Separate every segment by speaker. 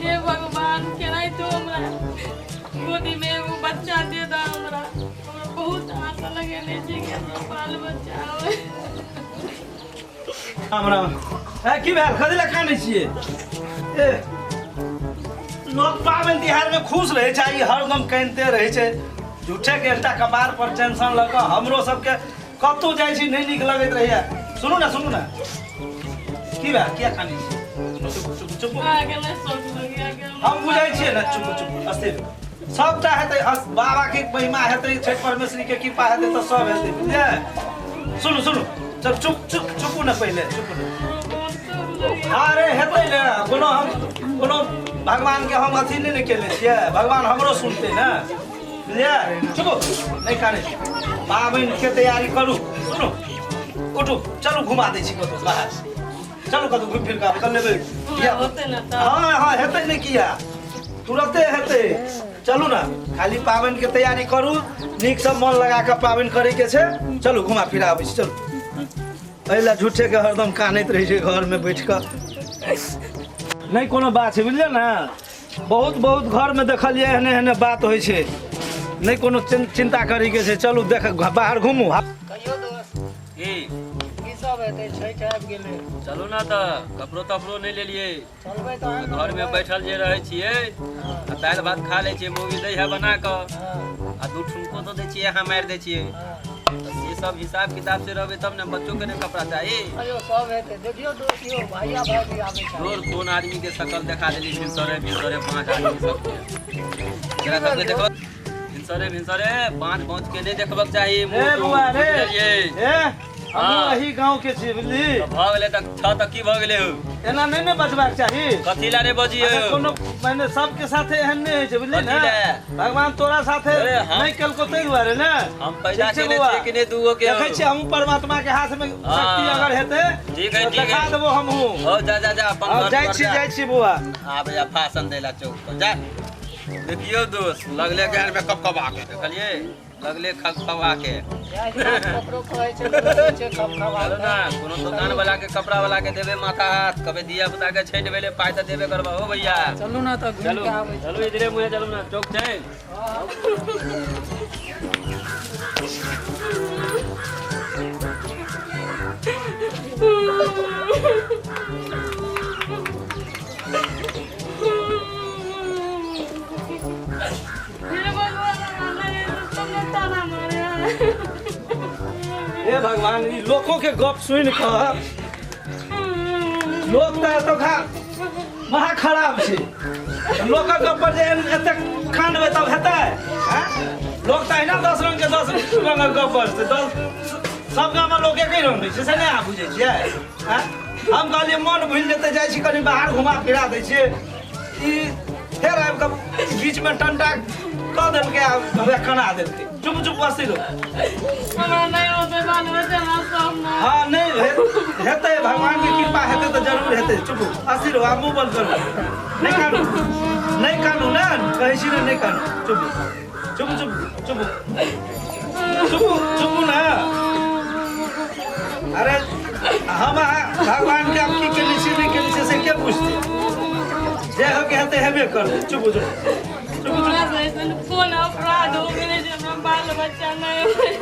Speaker 1: हे भगवान केनाहितो हमरा गोदीमे एगो बच्चा दे दऽ हमरा। हमरा बहुत आशा लगेने छी कि हमरा बाल बच्चा होय।
Speaker 2: हमरा ए की भेल कथी लए कानै छियै? ए लोक पाबनि तिहार में खुश रहै छै, ई हरदम कानिते रहै छै। झूठे के एकटा कपार पर टेंशन लऽ कऽ हमरो सबके कतहु जाइ छी नहि नीक लगैत रहैया। सुनू ने सुनू ने की भेल किया कानै छी? चुप चुप चुप।
Speaker 1: अहाँके नहि शौक लगैया कि
Speaker 2: हम बुझै छियै ने, चुप चुप अस्थिर। सबटा हेतै, बाबा के महिमा हेतै, छठि परमेश्वरी के कृपा हेतै तऽ सब हेतै, बुझलियै? सुनू सुनू चल चुप चुप चुपू ने पहिले चुप ने। अरे हेतै ने, कोनो हम कोनो भगवान के हम अथी नहि ने केने छियै, भगवान हमरो सुनतै ने, बुझलियै? चुपू नहि कानै। पाबनि के तैयारी करू। सुनू उठू चलू घुमा दै छी कतहु बाहर, चलू कतहु घुमि फिर कऽ आबू, लेबै। हाँ हाँ हेतै नहि किया, तुरते हेतै। चलू ने खाली पाबनि के तैयारी करू, नीकसँ मन लगा कऽ पाबनि करैके छै। चलू घुमा फिरा आबै छी चलू। एहि लए झूठे के हरदम कानैत रहै छै घरमे बैठ कऽ। नहि कोनो बात छै, बुझलियै ने? बहुत बहुत घरमे देखलियै एहने एहने बात होइ छै। नहि कोनो चिंता करैके छै। चलू देख बाहर घुमू।
Speaker 3: कहियो दोस्त
Speaker 4: की
Speaker 3: की सब हेतै? छठि आबि गेलै।
Speaker 4: चलू ने तऽ कपड़ो तपड़ो नहि लेलियै।
Speaker 3: चलबै तहन ने।
Speaker 4: घरमे बैठल जे रहै छियै आ दालि भात खा लै छियै, मौगी दै है बना कऽ आ दू ठुमको दऽ दै छियै, अहाँ मारि दै छियै। तऽ से सब हिसाब किताब से रहबै तब ने। बच्चो के ने कपड़ा चाही।
Speaker 3: अयो सब हेतै। देखियौ दोस्त यौ भैया भाभी आबै छै।
Speaker 4: रोज कोन आदमी के शकल देखा देली भिनसरे भिनसरे 5 आदमी सबके। एकरा सबके देखो भिनसरे भिनसरे 5 पहुँच के नहि देखबक चाही।
Speaker 2: ए बौआ रे, ए हमहूँ एही गाँव के छी, बुझली?
Speaker 4: भऽ गेलै तऽ छह तऽ की भऽ गेलै हौ?
Speaker 2: एना नहि ने बजबाक चाही।
Speaker 4: कथी लए नहि बजियौ?
Speaker 2: अच्छा, कोनो माने सबके साथे एहन नहि होइ छै, बुझली
Speaker 4: कथी
Speaker 2: ने?
Speaker 4: लए?
Speaker 2: भगवान तोरा साथे
Speaker 4: ए,
Speaker 2: नहि केलको ताहि दुआरे ने।
Speaker 4: हम पैदा
Speaker 2: ठीक छै
Speaker 4: केने
Speaker 2: बौआ।
Speaker 4: छियै कि नहि दूगो के?
Speaker 2: देखै छियै हमहूँ परमात्मा के हाथ में शक्ति अगर हेतै
Speaker 4: ठीक है,
Speaker 2: तऽ
Speaker 4: ठीक है।
Speaker 2: देखा देबो हमहूँ।
Speaker 4: हो जा जा जा अपन
Speaker 2: हँ,
Speaker 4: घर
Speaker 2: जाइ
Speaker 4: पर
Speaker 2: छी
Speaker 4: जा।
Speaker 2: जाइ छी बौआ।
Speaker 4: आबै आ भाषण दै ला चौक पर जा। देखियौ दोस्त लगले गार में कप कपा के देखलियै, लगले खप खपा के।
Speaker 3: ककरो कहै छै तऽ लगै छै खप खपा
Speaker 4: चलू ना कोनो दुकान वाला के कपड़ा वाला के देबे माथा हाथ, कबे दिया पुता के छठि भेलै पाइ तऽ देबे करबा हो भैया।
Speaker 3: चलू ना तऽ घुमि
Speaker 4: चलू
Speaker 3: के आबै छी।
Speaker 4: चलू इधरे मुहे चलू ना, चौक छै।
Speaker 1: हे भगवान हमरा नहि हेतै, तुमने ताना मारे।
Speaker 2: हे भगवान ई लोको के गप सुनि कऽ लोक तऽ एतुका महा खराब छै। लोकक गप पर जे एतेक कानबै तब हेतै? आँय? लोक तऽ अहिना 10 रंग के 10 रंगक गप बजतै। 10 सब गाममे लोक एके रंग होइ छै से नहि अहाँ बुझै छियै? आँय? हम कहलियै मन भूलि जेतै, जाइ छी कनि बाहर घुमा फिरा दै छियै, ई फेर आबि कऽ बीचमे टंटा कऽ देलकै आ हमरा कना देलकै। चुप चुप बसी रहो।
Speaker 1: हमरा नहि होतै बाल बच्चा, हमरा सब नहि।
Speaker 2: हाँ नहीं हेतै, भगवान के कृपा हेतै तऽ जरूर हेतै। चुप अस्थिर हो, आब मुँह बंद करू। नहि कानू नहि कानू ने, कहै छी ने नहि कानू। चुप चुप चुप चुप चुप चुप ने। अरे हम अहाँ भगवान के आब की केने छी नहि केने छी से के पूछतै? जे होके हेतै हेबे करतै। चुप चुप चुप चुप।
Speaker 1: हमरा से ऐसन कोन अपराध हो गेलै जे हमरा बाल बच्चा नहि होय?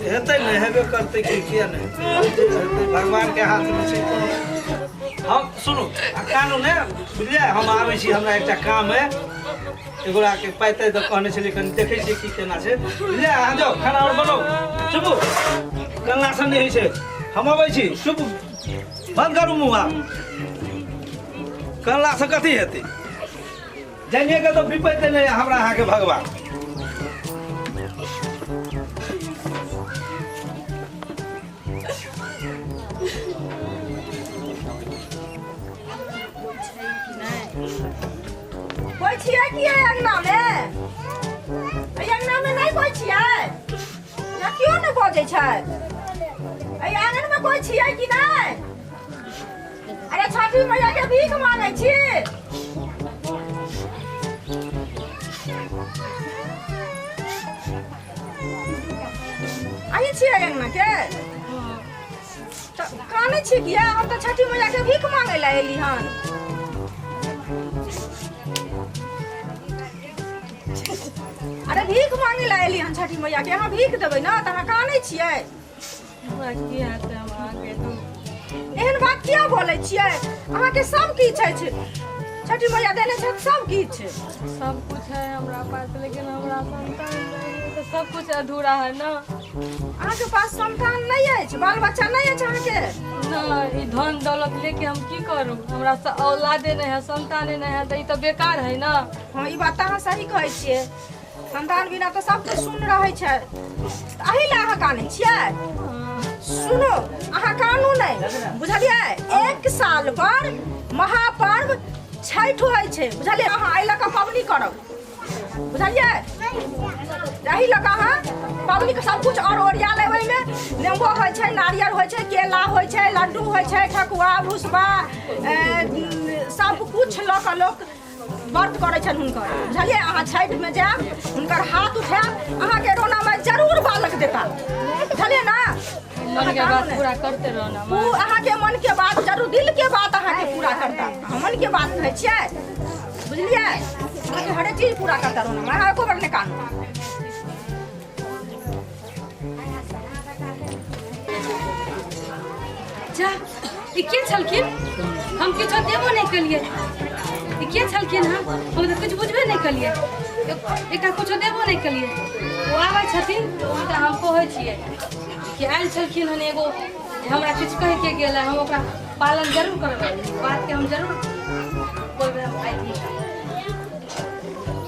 Speaker 2: हेतै ने, हेबे करतै कि किया नहि हेतै? भगवान के हाथ में छै कोनो। हम सुनू आ कानू ने, बुझलियै? हम आबै छी, हमरा एकटा काम है। एगोरा के पाइ ताइ दऽ कहने छलियै, कनि देखै छियै की केना छै, बुझलियै? अहाँ जाउ खाना आओर बनाउ। चुपू, कनलासँ नहि होइ छै। हम अबै छी। चुप, बंद करू मुँह। आब कनलासँ कथी हेतै? जानिए के तऽ बिपैते नहि हमरा अहाँके भगवान।
Speaker 5: कोइ छियै कि एहि अङ्गनामे? एहि अङ्गनामे नहि कोइ छियै? या केओ नहि बजै छै? एहि आङ्गनमे कोइ छियै कि नहि? अरे छठी मैया के भीख मांगै छी। अहीं छियै अङ्गना के? तऽ कान कानै छियै किया? हम तऽ छठी मैया के भीख मांगे ला एली हन। अरे भीख मांगे ला एली हन छठी मैया के, अहाँ भीख देबै ना तऽ अहाँ कानै छियै?
Speaker 1: हमरा की हेतै हम अहाँके दू
Speaker 5: एहन बात किया बोलै छियै? अहाँके सब किछु अछि, छठी मैया देने छथि सब किछु।
Speaker 1: सब कुछ है हमरा पास, लेकिन हमरा संतान नहीं है तो सब कुछ अधूरा है ना।
Speaker 5: अहाँके पास संतान नहीं अछि, बाल बच्चा नहीं अछि अहाँके?
Speaker 1: ना, ई धन दौलत लेके हम की करू? हमरा से औलादे नहीं है, संताने नहीं है, तो ई तो बेकार है ना।
Speaker 5: हाँ, ई बात तऽ अहाँ सही कहै छियै, संतान बिना तऽ सब किछु सुन रहै छै। एहि लए अहाँ कानै छियै? सुनो, अहाँ कानू नहीं, बुझलियै? 1 साल पर महापर्व छठि होइ छै, बुझलियै? अहाँ एहि लऽ कऽ पबनी करब, बुझलियै? एहि लऽ कऽ अहाँ पबनी के सब कुछ और ओरिया लेबै। ओहिमे नेबो होइ छै, नारियल होइ छै, केला होइ छै, लड्डू होइ छै, ठकुआ भुसबा सब कुछ लऽ कऽ लोक व्रत करै छनि हुनकर, बुझलियै? अहाँ छठिमे जायब, हुनकर हाथ उठायब, अहाँके रोनामे जरूर बालक देता, बुझलियै ना?
Speaker 1: मन के बात पूरा करते रहो ना।
Speaker 5: ओ अहाँके मन के बात जरूर, दिल के बात अहाँके पूरा करता। अहाँ मन के बात कहै छियै, बुझलियै? अहाँके हरेक चीज पूरा करता रोना, अहाँ एको बेर नहि कानू।
Speaker 1: जा, ई के छलखिन? हम किछो देबो नहि केलियै। ई के छलखिन? हम तऽ किछु बुझबे नहि केलियै, एकटा किछो देबो नहि केलियै। ओ आबै छथिन तऽ हुनका हम कहै छियै कि आयल छलखिन हन एगो जे हमरा किछु कहिके गेल है, हम ओकरा पालन जरूर करबै, बातके हम जरूर बोलबै। हम आइ।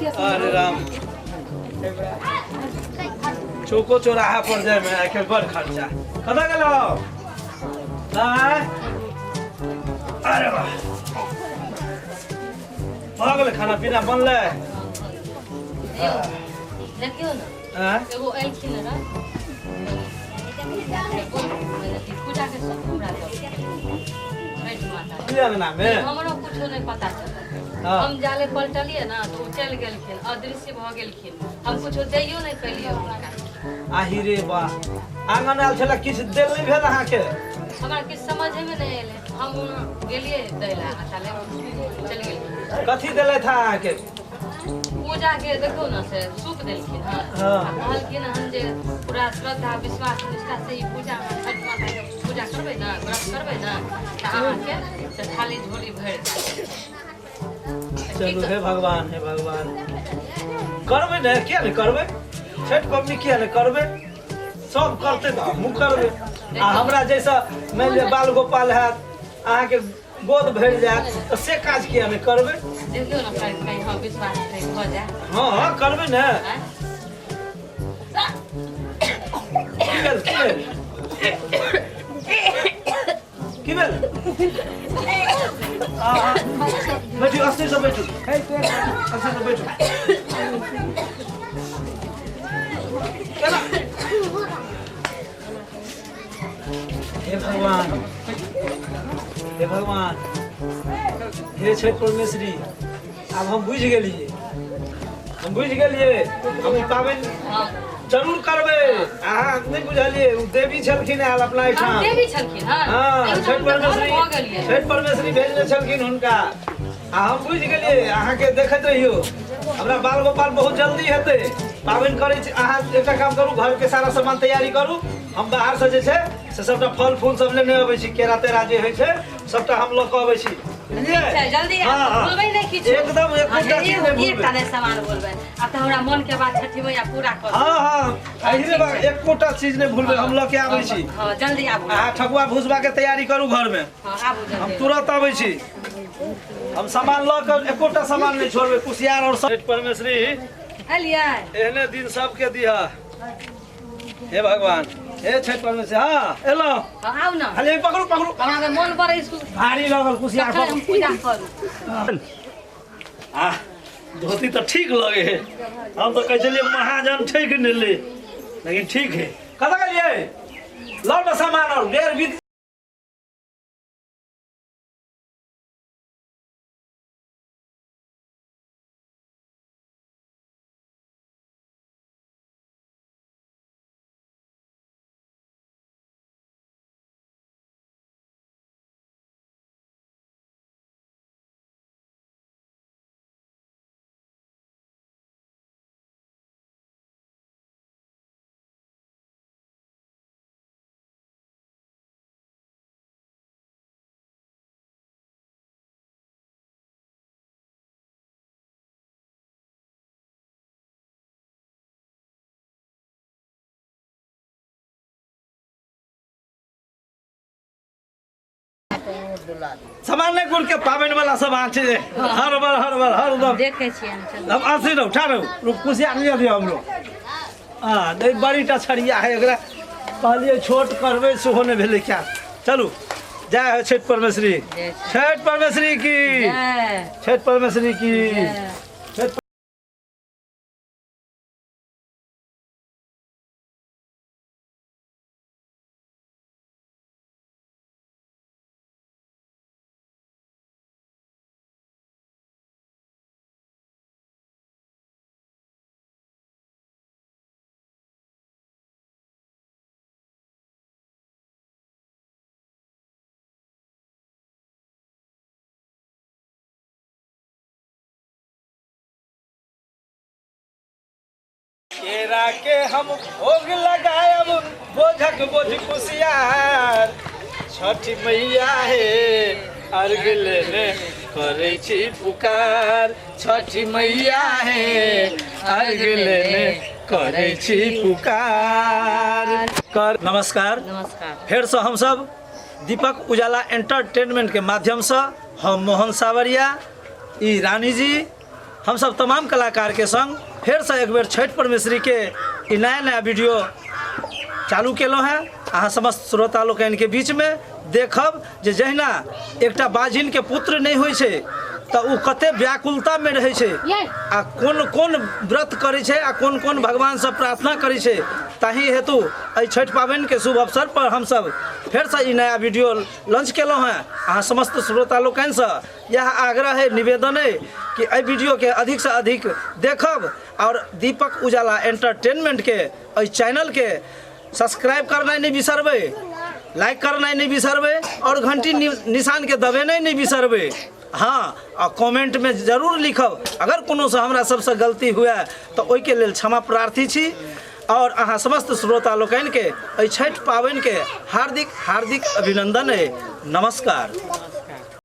Speaker 2: अरे राम, चौको चौराहा पर जाय में आइ बड़ खर्चा। कतऽ गेलो? अरे वाह, भऽ गेलै खाना पीना बनलै?
Speaker 1: देखियौ ने, एगो एलखिन रहए पूजा के सब हमरा छठि माता
Speaker 2: अंगना में,
Speaker 1: हमरो कुछो नहीं पता चलल। हम जाले पलटलियै ना तो ओ चलि गेलखिन, अदृश्य भऽ गेलखिन, हम कुछो दैयो नहीं पेलियै हुनका।
Speaker 2: आहि रे बा, आंगन आयल छलै, किछु देल नहि भेल अहाँके?
Speaker 1: हमरा किछु समझेमे नहि एलै, हम गेलियै दै लए आ ताले चलि गेलखिन।
Speaker 2: कथी देलथि अहाँके?
Speaker 1: पूजा के देखो ना से सूप देलखिन हन।
Speaker 2: हाँ।
Speaker 1: आ कहलखिन हन जे पूरा श्रद्धा विश्वास निष्ठा से ई पूजा छठि माता के पूजा करबै ना, व्रत करबै ना, तऽ अहाँके से थाली झोली भरि जायत।
Speaker 2: चलू हे भगवान, हे भगवान, करबै ने, किया नहि करबै? छठि पबनी किया नहि करबै? सब करतै तऽ हमहूँ करबै। आ हमरा जैसा मानि लिअ बाल गोपाल हैत, अहाँके गोद भरि जायत, तऽ से काज किया नहि करबै?
Speaker 1: देखियौ ने, कहीं हाँ विश्वास कहीं भऽ जाय।
Speaker 2: हाँ हाँ, करबै ने।
Speaker 1: आँय?
Speaker 2: की भेल, की भेल, की भेल? बैठू, अस्थिर से बैठू, अस्थिर से बैठू। केना? हे भगवान, हे भगवान, हे छठि परमेश्वरी, आब हम बुझि गेलियै, हम बुझि गेलियै, हम ई पाबनि जरूर करबै। अहाँ नहि बुझलियै, ओ देवी छलखिन आयल अपना
Speaker 1: हम
Speaker 2: एहिठाम।
Speaker 1: देवी छलखिन हन?
Speaker 2: हाँ,
Speaker 1: देखियौ,
Speaker 2: छठि
Speaker 1: हम तऽ धन्य
Speaker 2: परमेश्वरी
Speaker 1: भऽ गेलियै।
Speaker 2: छठि परमेश्वरी भेजने छलखिन हुनका, आ हम बुझि गेलियै। अहाँके देखैत रहियौ, हमरा बाल गोपाल बहुत जल्दी हेतै। पाबनि करै छी। अहाँ एकटा काम करू, घरके सारा सामान तैयारी करू, हम बाहर से जे छै से सबटा फल फूल सब लेने अबै छी, केरा तेरा जे होइ छै सबटा हम लऽ कऽ अबै छी, बुझलियै?
Speaker 1: ठीक छै, जल्दी
Speaker 2: हाँ,
Speaker 1: आबू,
Speaker 2: हाँ।
Speaker 1: भूलबै नहि किछु।
Speaker 2: एकदम, एकोटा चीज नहि भूलबै।
Speaker 1: एकटा नहि सामान भूलबै। आब तऽ हमरा मन के बात छठी मैया पूरा कर।
Speaker 2: हाँ हाँ, एहिरे बात, एकोटा चीज नहि भूलबै, हम लऽ के आबै छी।
Speaker 1: हाँ, जल्दी आबू।
Speaker 2: अहाँ ठकुआ भुसबा के तैयारी करू घर में।
Speaker 1: हाँ, आबू
Speaker 2: हम
Speaker 1: जल्दी।
Speaker 2: तुरंत आबै छी, हम सामान लऽ कऽ एकोटा सामान नहि छोड़बै, कुसियार और सब। परमेश्वरी,
Speaker 1: एलियै?
Speaker 2: एहने दिन सबके दिह, हे भगवान, हे छठि परमेश्वरी। हाँ, एलहुँ।
Speaker 1: हाँ, आउ ने।
Speaker 2: खाली पकड़ू, पकड़ू।
Speaker 1: अहाँके मन बड़ स्कूल
Speaker 2: भारी लगल कुसियार।
Speaker 1: तखन हम पूजा करू।
Speaker 2: आ धोती तऽ ठीक लगे है। हम तऽ कहै छलियै महाजन ठकि ने ले, लेकिन ठीक है। कतऽ गेलियै? लाउ ने सामान और बेर बीत सामान्य गुण के पाबनि वाला सब अहाँ छै हर बार हर बार हरदम।
Speaker 1: देखै छियै हम, चलू।
Speaker 2: अब आसी रहू, ठाढ़ रहू, रुक, कुसियार लिअ दियौ हमरो। हँ नहि, बड़ीटा छड़िया है, एकरा कहलियै छोट करबै, सेहो नहि भेलै। क्या चलू, जय हो छठि परमेश्वरी।
Speaker 1: जय।
Speaker 2: छठि परमेश्वरी की
Speaker 1: जय।
Speaker 2: छठि परमेश्वरी की
Speaker 1: जय।
Speaker 2: छठि। केरा के हम भोग लगायब, बोझक बोझ कुसियार। छठि मैया हे, अर्घ लेने करै छी पुकार। छठि मैया हे, अर्घ लेने करै छी पुकार कर। नमस्कार।
Speaker 1: नमस्कार।
Speaker 2: फेरसँ हमसब दीपक उजाला एंटरटेनमेंट के माध्यमसँ हम मोहन सावरिया, ई रानी जी, हमसब तमाम कलाकार के संग फेरसँ एक बेर छठि परमेश्वरी के ई नया नया वीडियो चालू केलहुँ हेँ। अहाँ समस्त श्रोता लोकनिके बीचमे देखब जे जहिना एकटा बाझिनके पुत्र नहि होइ छै तऽ ओ कते व्याकुलतामे रहै छै आ कोन कोन व्रत करै छै आ कोन कोन भगवानसँ प्रार्थना करै छै, ताहि हेतु एहि छठि पाबनिके शुभ अवसर पर हमसब फेरसँ ई नया वीडियो लॉन्च केलहुँ हेँ। अहाँ समस्त श्रोता लोकनिसँ इएह आग्रह है, निवेदन है कि एहि वीडियोके अधिकसँ अधिक देखब आओर दीपक उजाला एंटरटेनमेंटके एहि चैनलके सब्सक्राइब करनाइ नहि बिसरबै, लाइक करनाइ नहि बिसरबै आओर घंटी निशानके दबेनाइ नहि बिसरबै। हाँ, आ कमेंटमे जरूर लिखब। अगर कोनोसँ हमरा सबसँ गलती हुए तऽ ओहिके लेल क्षमा प्रार्थी छी आओर अहाँ समस्त श्रोता लोकनिके एहि छठि पाबनिके हार्दिक हार्दिक अभिनंदन है। नमस्कार।